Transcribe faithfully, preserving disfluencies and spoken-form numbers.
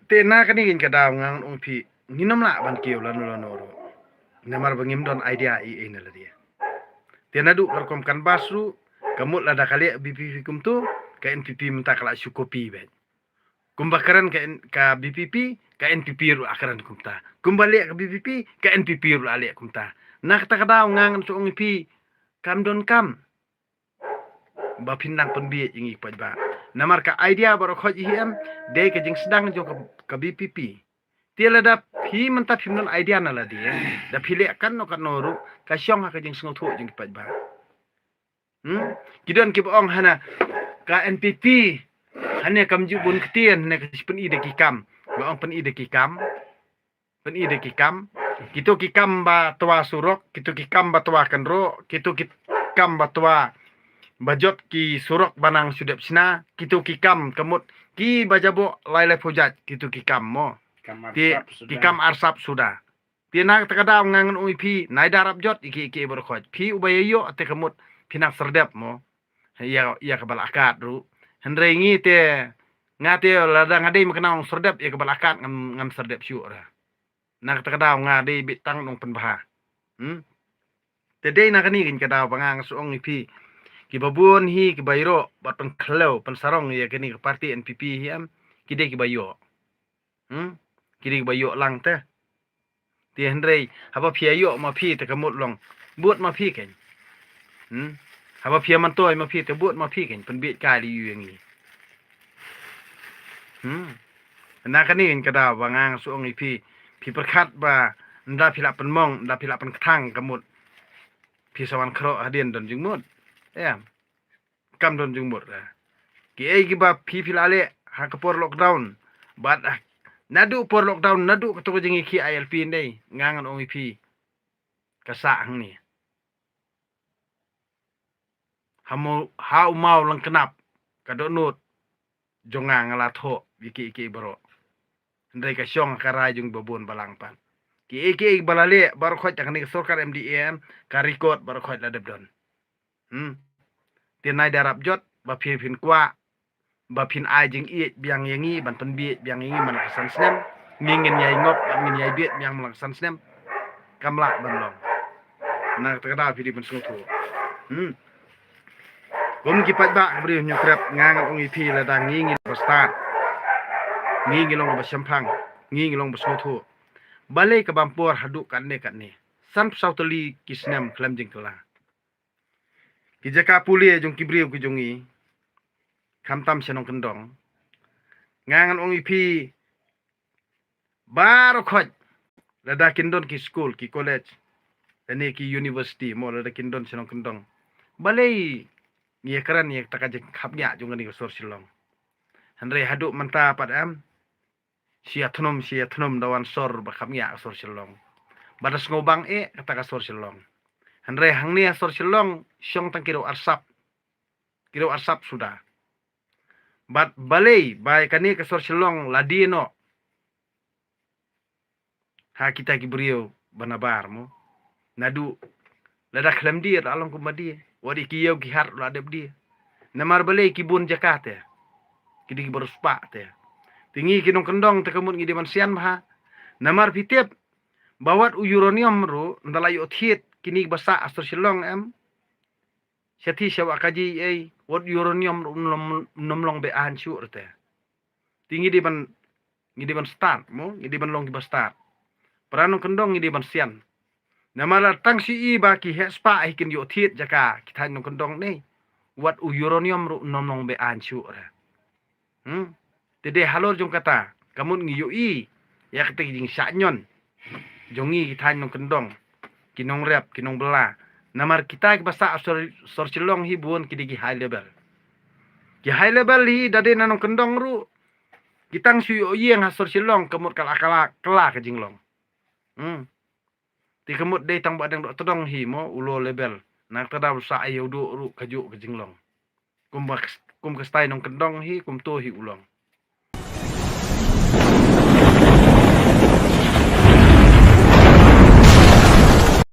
Te na kane ka daw nga ngan ong ïa phi, ngin ym lah ban kiew lano lano ruh. Namar ba ngim don idea ei ei na lade. Te naduh ka rukom canvass ruh, ka mut lada ka leh VPP kumto, ka NPP mynta ka la shu copy beit. Kumba kren ka N-, ka VPP, ka NPP ruh la kren kumta. Kumba leh ka VPP, ka NPP ruh la leh kumta. Na kata ka daw nga ngan sa ong ïa phi, kam don kam ba phin nang pynbieit ïa ngi paidbah. Namar ka idea baroh khoit hi em, dei ka jingsdang jong ka, ka VPP. Te lada phi mynta phim don idea na lade, da phi leh katno katno ruh, ka shong ha ka jingsngewthuh jong ki paidbah. Hmm? Ki don kiba ong hana ka NPP, hane kam ju bun ktien, hane ka pyni da ki kam. Ba ong pyni da ki kam. Pyni da ki kam. Kito ki kam ba twa surok, kito ki kam ba twa kynroh, kito ki kam ba twa ba jot ki surok ba nang shu dep shna, kito ki kam ka mut ki ba jaboh lai lai phew jait, kito ki kam mo. Kam Te arsap ki suda. Kam arsap suda. Te na kata ka daw nga ngan ong ïa phi, nai da rap jot ïa ki, ïa ki baroh khoit. Phi uba ïa ïoh te ka mut phi nang serdep mo. Ïa, ïa kaba la kat ruh. Hynrei ngi te, nga te lada nga dei ma ka nang serdep ïa kaba la kat ngam, ngam serdep shuh ruh. Na kata ka daw nga dei beit tang nongpynbha. Hmm? Te dei na kane ka daw ba nga ngan sa ong ïa phi, kiba bun hi kiba ïaroh bad pynkhlaiñ pynsarong ïa kane ka party NPP hi em, ki dei kiba ïoh. Hmm? Ki dei kiba ïoh lang te. Te hynrei haba phi ïoh ma phi te ka mut long, bud ma phi kein. Hmm? Haba phi myntoi ma phi te bud ma phi kein, pynbieit kai lei ïa ngi. Hmm? Na kane ka daw ba nga ngan sa ong ïa phi, phi pyrkhat ba ynda phi la pynmong, ynda phi la pynkthang ka mut, phi sa wan khroh hadien don jingmut. Em. Kam don jingmut ruh. Kiei kiba phi phi la leh ha ka por lockdown. Bad, ah, naduh por lockdown, naduh kato ka jingïakhih ILP ndei, nga ngan ong ïa phi, ka sah hangne. Ha mo-, ha u maw lyngknap ka dohnud jong nga, nga la thoh ïa kiei kiei baroh. Hynrei ka shong ha ka rai jong ba bun balang pat. Kiei kiei ba la leh baroh khoit ha kane ka sorkar MDA, ka record baroh khoit la dep don. Hmm. Te nai da rap jot ba phi phin kwah ba phin ai jingïeit biang ïa ngi, ban pynbieit biang ïa ngi man la ka san snem. Ngi ngin ïai ngop, ngin ïai bieit biang man la ka san snem. Kam lah ban long. Na kata ka daw phi dei ban sngewthuh. Hmm. Kum ki paidbah ka briew Hynñiewtrep, nga ngan ong ïa phi, lada ngi ngi long ba stad, ngi ngi long ba shemphang, ngi ngi long ba sngewthuh, balei ka bam por haduh katne katne? Sanphew saw tylli ki snem khlem jingkylla. Ki jaka pule jong ki briew ki jong ngi, khamtam sha nongkyndong, nga ngan ong ïa phi, baroh khoit, lada kin don ki skul, ki college, lane ki university mo, lada kin don sha nongkyndong, balei ngi ïa kren ïa kata ka jingkhapngiah jong kane ka sor Shillong? Hynrei haduh mynta pat em, shi ïathnum, shi ïathnum da wan sor ba khapngiah ka sor Shillong. Ba da sngewbang eh kata ka sor Shillong. Hynrei hangne ha sor Shillong shong tang ki riew arsap. Ki riew arsap suda. Bad balei ba ïa kane ka sor Shillong la die noh ha kita ki briew ba nabar mo. Naduh lada khlem die la long kumba die. Wat ïa ki ïew ki hat la dep die. Namar balei? Ki bun jaka te, ki dei kiba riewspah te. Te ngi ki nongkyndong te ka mut ngi dei ban sian bha. Namar phi tip ba wat u uranium ruh ynda la ïoh thied kine kiba sah ha sor Shillong em, sha thie sha wah kaji ei, wat uranium ruh ym long, ym long beit aiñ shuh ruh te. Te ngi dei ban, ngi dei ban stad mo, ngi dei ban long kiba stad. Para nongkyndong ngi dei ban sian. Namar la tang shu i ba ki heh spah hi kin ïoh thied jaka ki thaiñ nongkyndong ne, wat u uranium ruh ym long beit aiñ shuh ruh. Hmm? Te dei halor jong kata ka mut ngi ïohi ïa kata ki jingshah ñion jong ngi ki thaiñ nongkyndong, ki nongrep, ki nongbylla. Namar kita kiba sah ha sor, sor Shillong hi bun ki dei ki high level. Ki high level hi da dei na nongkyndong ruh, ki tang shu ïoh ïeng ha sor Shillong ka mut ka la, ka la, ka la ka jinglong. Hmm. Te ka mut dei tang ba dang doh tdong hi mo u low level. Na kata daw sah ïa u duh ruh kajuh ka jinglong. Kum ba, kum ka style nongkyndong hi, kumto hi u long.